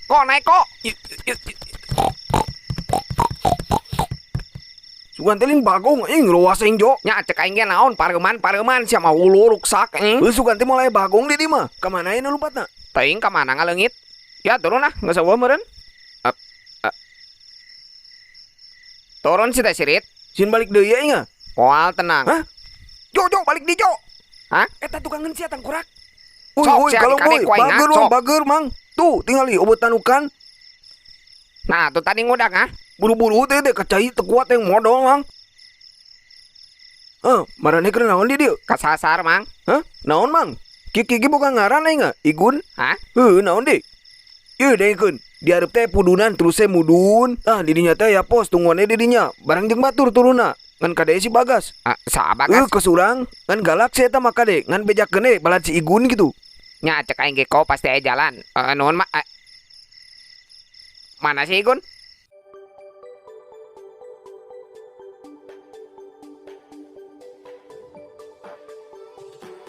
Kok naik kok. Sugan teh lain bagong anjing roas aing jo. Nya cek aing ge naon pareuman pareuman sia mah wulu ruksak anjing. Heuh sugan teh moal aya bagong di dieu mah. Ka mana aya nu lumpatna? Teuing ka mana ngaleungit. Ya turun ah geus eueuh meureun. Turun si teh sirit. Sieun balik deui aing ah. Moal tenang. Hah? Jo jo balik di jo. Hah? Eta tukangeun sia tangkurak. Uy, Sok, uy, sia kalau dikadek boy, ku aing, ah, bager, sok. Mang, bager, mang. Tuh, tinggali obat tanukan. Nah, tuh tadi ngudak, ah. Buru-buru teh teh kacai teu kuat yang modal, mang. Heh, marane keur naon di dieu? Kasasar, mang. Hah? Naon, mang? Kiki ge boga ngaran aing, ah? Igun? Hah? Heuh, naon deui? Ieu dengekeun. Di hareup teh pudunan terus teh mudun. Ah, di dinya teh ya pos tungguan di dinya. Barang jeung batur turunna. Ngan kade si Bagas. Ah, sa Bagas? Heuh, ke surang. Ngan galak si eta mah kade. Ngan bejakeun we balad si Igun gitu. Nya cek aing ge kau pasti aya jalan. Nuhun mah. Mana si Igun?